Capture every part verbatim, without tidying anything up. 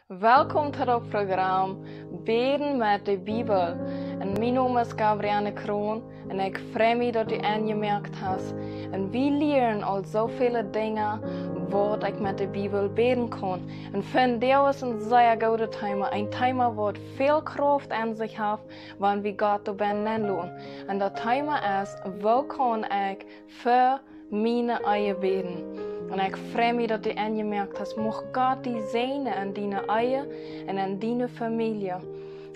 Welkom to daut Program Bäden met de Bibel. Un mien Nomen es Gabrielle Kroon un ekj frei mie, daut du enjemoakt hast. Un wie lieren aul soo väle Dinja, waut ekj met de Bibel bäden kaun. Un vondoag es een sea goodet Thema, een Thema, waut väl Krauft aun sikj haft, wan wie Gott doabennen enloten. Un daut Thema es: Woo kaun ekj fa miene Ehe bäden? Un ekj frei mie, daut du enjemoakt hast. Mucht Gott die säajnen en diene Ehe un en diene Famielje.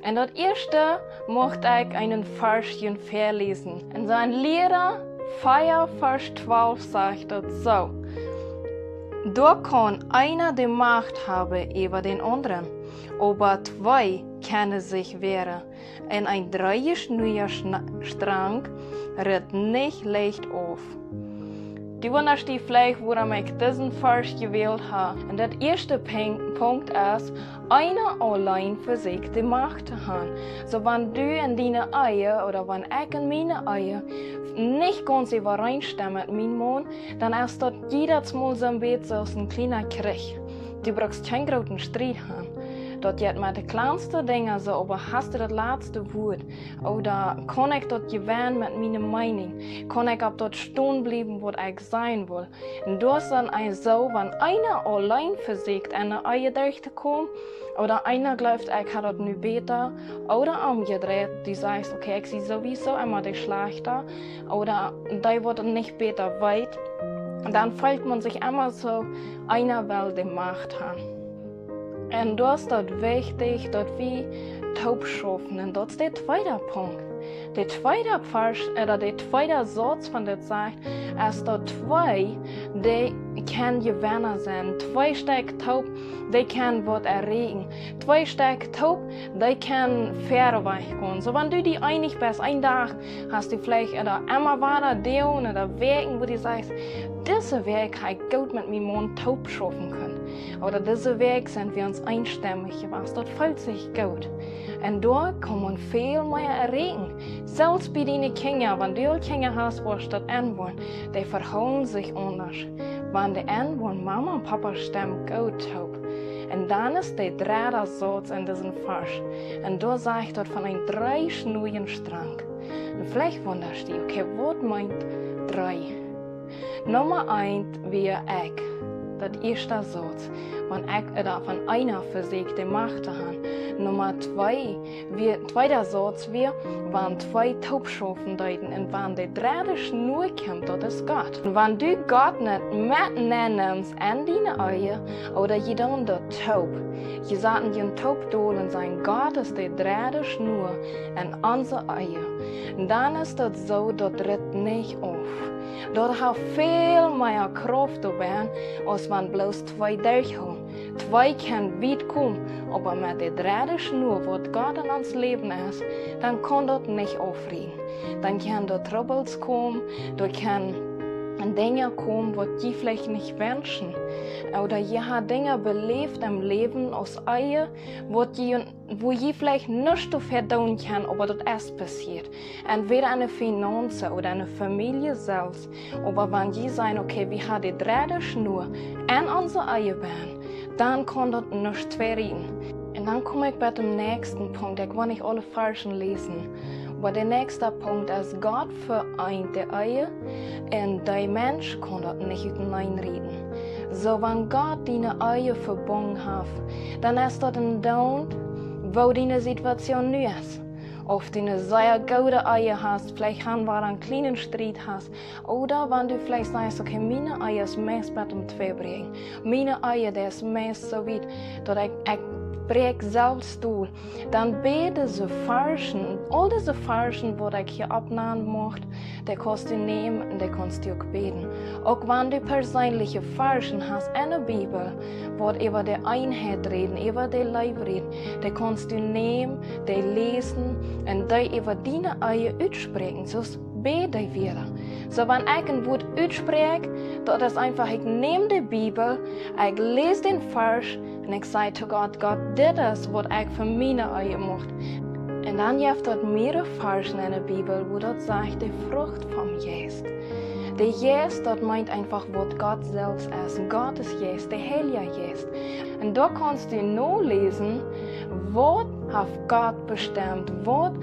Un daut ieeschte mucht ekj eenen Varsch väaläsen. En sien Liera vea, Varsch twalf sajcht daut soo: Doa kaun eena de Macht haben äwa dän aundren, oba twee kjennen sikj wäaren, un een dreeja schnoaja Schna-, Strank ritzt nich leicht auf. Du wundasch die veleicht, wuarom ekj disen Varsch jewält hab. Un daut ieeschte Pink-, Punkt es, eena auleen fa sikj de Macht to haben. Soo, wan du en diene Ehe, ooda wan ekj en miene Ehe nich gaunz äwareenstemmen met mienen Maun, dan es daut jiedet Mol soo een bät soo aus een kjliena Kjrich. Du brukst kjeen grooten Striet haben. Daut jeit met de kjlanste Dinja soo, oba hast du daut latste Wuat? Ooda kaun ekj daut jewennen met miene Meenunk? Kaun ekj opp daut stonen bliewen, waut ekj sajen well? Un daut es dan soo, wan eena auleen fa sikj en de Ehe derch to komen, ooda eena jleeft, ekj hab daut nu bäta, ooda omjedreit, du sajchst, okay, ekj sie sowieso emma de Schlajchta, ooda dee, waut daut nich bäta weet, dan feelt maun sikj emma soo, eena well de Macht haben. Un daut es daut wichtich, daut wie toop schaufen. Un daut es de tweede Punkt. De tweede Varsch, ooda de tweede Sauz von dit sajcht, es daut twee, dee kjennen Jewenna sennen. Twee Stekj toop, dee kjennen waut erreichen. Twee Stekj toop, dee kjennen wieda wajch gonen. Soo, wan du die eenich best, een Dach hast du veleicht, ooda emma wada Doag ooda Wäakjen, wua du sajchst, dise Wäakj hab ekj goot met mienen Maun toop schaufen kunt. Ooda dise Wäakj sent wie ons eenstemmich jewast. Daut feelt sikj goot. Un doa kaun maun väl mea erreichen. Selfst bie diene Kjinja, wan du aul Kjinja hast, woascht daut enwoaren. Dee vehoolen sikj aundasch, wan dee enwoaren Mama un Papa stemmen goot toop. Un dan es de dredde Sauz en disen Varsch. Un doa sajcht daut von een dreeja schnoaja Strank. Un veleicht wundasch die, okay, waut meent dree? Numma eent wia ekj. Daut ieeschte Sauz, wan ekj, ooda wan eena fa sikj de Macht to haben. Numma twee wia, tweede Sauz wia, wan twee toop schaufen deeden. Un wan de dredde Schnoa kjemt, daut es Gott. Un wan du Gott nich met nennemst en diene Ehe, ooda jie doonen daut toop, jie saten junt toop dol un sajen, Gott es de dredde Schnoa en onse Ehe, dan es daut soo, daut ritzt nich auf. Daut haft väl mea Krauft doabennen, aus wan bloos twee derchgonen. Twee kjennen wiet komen, oba met de dredde Schnoa, waut Gott en ons Läwen es, dan kaun daut nich aufrieten. Dan kjennen doa Trubbels komen, doa kjennen Dinja komen, waut jie veleicht nich wenschen. Ooda jie haben Dinja beläft em Läwen aus Ehe, waut jie, wua jie veleicht nuscht doafäa doonen kjennen, oba daut es passieet. Entwäda en de Finanzen ooda en de Famielje selfst. Oba wan jie sajen, okay, wie haben de dredde Schnoa en onse Ehe bennen, dan kaun daut nuscht wieda rieten. Un dan kom ekj bie dän näakjsten Punkt. Ekj well nich aule Varschen läsen. Oba de näakjste Punkt es, Gott vereent de Ehe un de Mensch kaun daut nich uteneen rieten. Soo, wan Gott diene Ehe vebungen haft, dan es daut een Doont, woo diene Situation nu es. Auf du eene sea goode Ehe hast, veleicht han wie een kjlienen Striet hast, ooda wan du veleicht sajchst, okay, miene Ehe es meist bie daut Tweiebräakjen. Miene Ehe, dee es meist soo wiet, daut ekj, ekj bräakj selfst dol. Dan bäd dise Varschen, aul dise Varschen, waut ekj hia oppnämen mucht, dee kaust du nämen un dee kaust du uk bäden. Uk wan du perseenelje Varschen hast en de Bibel, waut äwa de Eenheit räden, äwa de Leew räden, dee kaust du nämen, dee läsen un dee äwa diene Ehe utspräakjen. Soo bäd dee wieda. Soo, wan ekj een Wuat utspräakj, daut es eefach, ekj näm de Bibel, ekj läs dän Varsch un ekj saj to Gott, Gott, dit es, waut ekj fa miene Ehe mucht. Un dan jeft daut mea Varschen en de Bibel, wua daut sajcht, de Frucht vom Jeist. De Jeist, daut meent eefach, waut Gott selfst es. Gott es Jeist, de Heilje Jeist. Un doa kaust du noläsen, waut haft Gott bestemt, waut,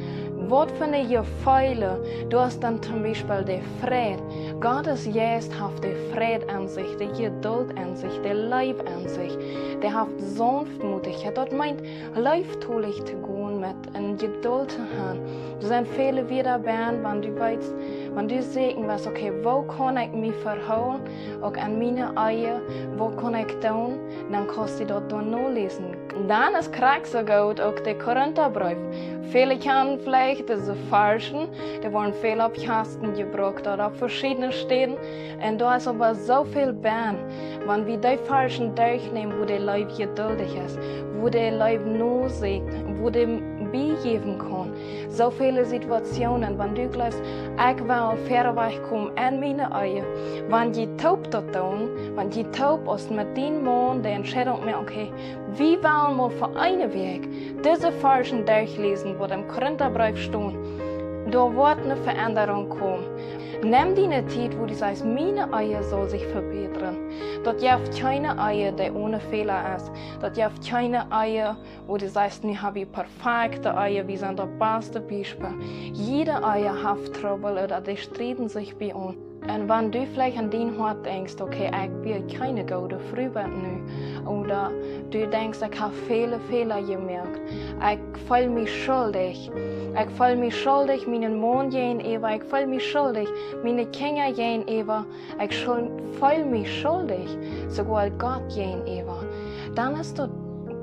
waut fa ne Jefeele, du hast dan toom Biespel de Fräd. Gott es Jeist, haft de Fräd aun sikj, de Jeduld aun sikj, de Leew aun sikj, dee haft Saunftmoodichkjeit. Daut meent, leeftolich to gonen met un Jeduld to haben. Doa sent väle Wieed bie, wan du weetst, wan du sajen west, okay, woo kaun ekj mie vehoolen, uk aun miene Ehe, waut kaun ekj doonen, dan kaust du daut doa noläsen. Dan es krakjt soo goot uk de Korintabreef. Väle kjanen veleicht dise Varschen, dee woaren väl opp Kjasten jebrukt ooda opp veschiedne Städen. Un doa es oba soo väl bie, wan wie dee Varschen derchnämen, woo de Leew jeduldich es, woo de Leew noseakjt, woo de biejäwen kaun. Soo väle Situationen, wan du jleefst, ekj well wieda wajch komen aun miene Ehe. Wan jie toop daut doonen, wan jie toop aus met dien Maun de Entscheidunk moaken, okay, wie wellen mol fa eene Wäakj dise Varschen derchläsen, waut em Korintabreef stonen, doa woat ne Veendrunk komen. Nemm diene Tiet, wua du sajchst, miene Ehe saul sikj vebätren. Daut jeft kjeene Ehe, dee one Fäla es. Daut jeft kjeene Ehe, wua du sajchst, nu hab wie perfekjte Ehe, wie sent daut baste Biespel. Jiede Ehe haft Trubbel ooda dee strieden sikj bie ons. Un wan du veleicht aun dien Hoat denkjst, okay, ekj sie kjeene goode Fru bat nu, ooda du denkjst, ekj hab väle Fäla jemoakt, ekj feel mie schuldich, ekj feel mie schuldich mienen Maun jäajenäwa, ekj feel mie schuldich miene Kjinja jäajenäwa, ekj schul-, feel mie schuldich soogoa Gott jäajenäwa, dan es daut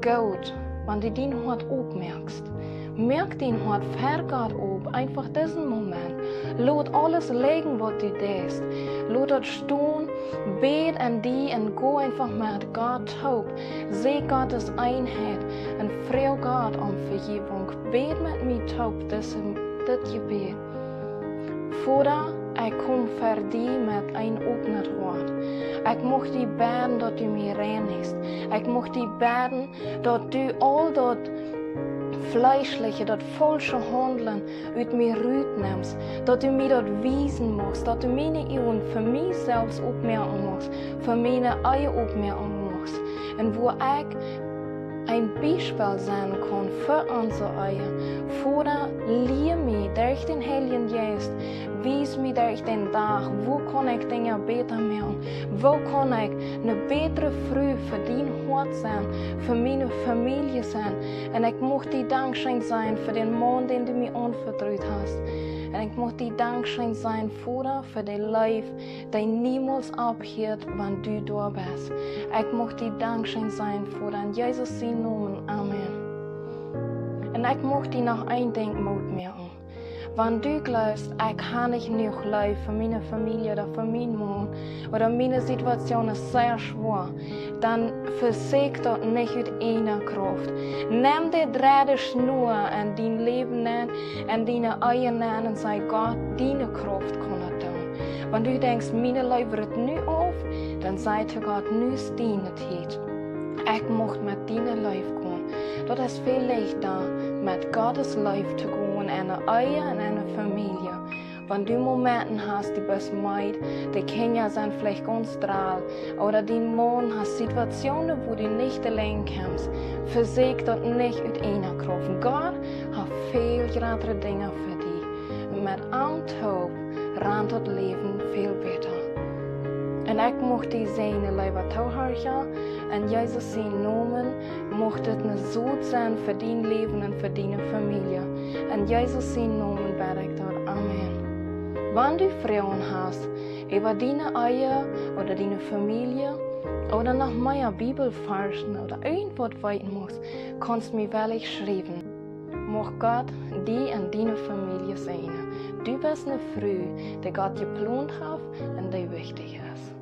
goot, wan du dien Hoat opmoakst. Moak dien Hoat ver Gott op, eefach disen Moment. Lot aules lijen, waut du deist. Lot daut stonen, bäd aun die un go eefach met Gott toop. See Gott siene Eenheit un froag Gott om Vejäwunk. Bäd met mie toop dise, dit Jebäd. Voda, ekj kom ver die met een opnet Hoat. Ekj mucht die bäden, daut du mie reinichst. Ekj mucht die bäden, daut du aul daut fleeschliche, daut faulsche Haundlen ut mie rutnemst, daut du mie daut wiesen muchst, daut du miene Uagen fa mie selfst opmoaken muchst, fa miene Ehe opmoaken muchst. Un wua ekj een Biespel sennen kaun fa onse Ehe. Voda, lia mie derch dän Heiljen Jeist, wies mie derch dän Dach, woo kaun ekj Dinja bäta moaken, woo kaun ekj ne bätre Fru fa dien Hoat sennen, fa miene Famielje sennen. Un ekj mucht die dankscheen sennen fa dän Maun, dän du mie aunvetrut hast. Un ekj mucht die dankscheen sennen, Voda, fa de Leew, dee niemols ophieet, wan du doa best. Ekj mucht die dankscheen sennen, Voda, en Jesus sienen Nomen. Amen. Un ekj mucht die noch een Dinkj Moot moaken. Wan du jleefst, ekj hab nich jenuach Leew fa miene Famielje ooda fa mienen Maun, ooda miene Situation es sea schwoa, dan vesäakj daut nich ut eejne Krauft. Nemm de dredde Schnua en dien Läwen nenn, en diene Ehe nenn un saj: Gott, diene Krauft kaun daut doonen. Wan du denkjst, miene Leew rut nu auf, dan saj to Gott: Nu es diene Tiet. Ekj mucht met diene Leew gonen. Daut es väl leichta, met Gott siene Leew to gonen en eene Ehe un en eene Famielje. Wan du Momenten hast, du best meed, de Kjinja sent veleicht gaunz drol, ooda dien Maun haft Situationen, wua du nich auleen kjemst, vesäakj daut nich ut eejne Krauft. Gott haft väl jratre Dinja fa die. Un met am toop rant daut Läwen väl bäta. Un ekj mucht die säajnen, leewa Toohiera, en Jesus sienen Nomen, mucht et ne Sot sennen fa dien Läwen un fa diene Famielje. En Jesus sienen Nomen bäd ekj daut. Amen. Wan du Froagen hast äwa diene Ehe ooda diene Famielje, ooda noch mea Bibelvarschen ooda irjentwaut weeten muchst, kaust mie woll schriewen. Mucht Gott die un diene Famielje säajnen. Du best ne Fru, dee Gott jeplont haft un dee wichtich es.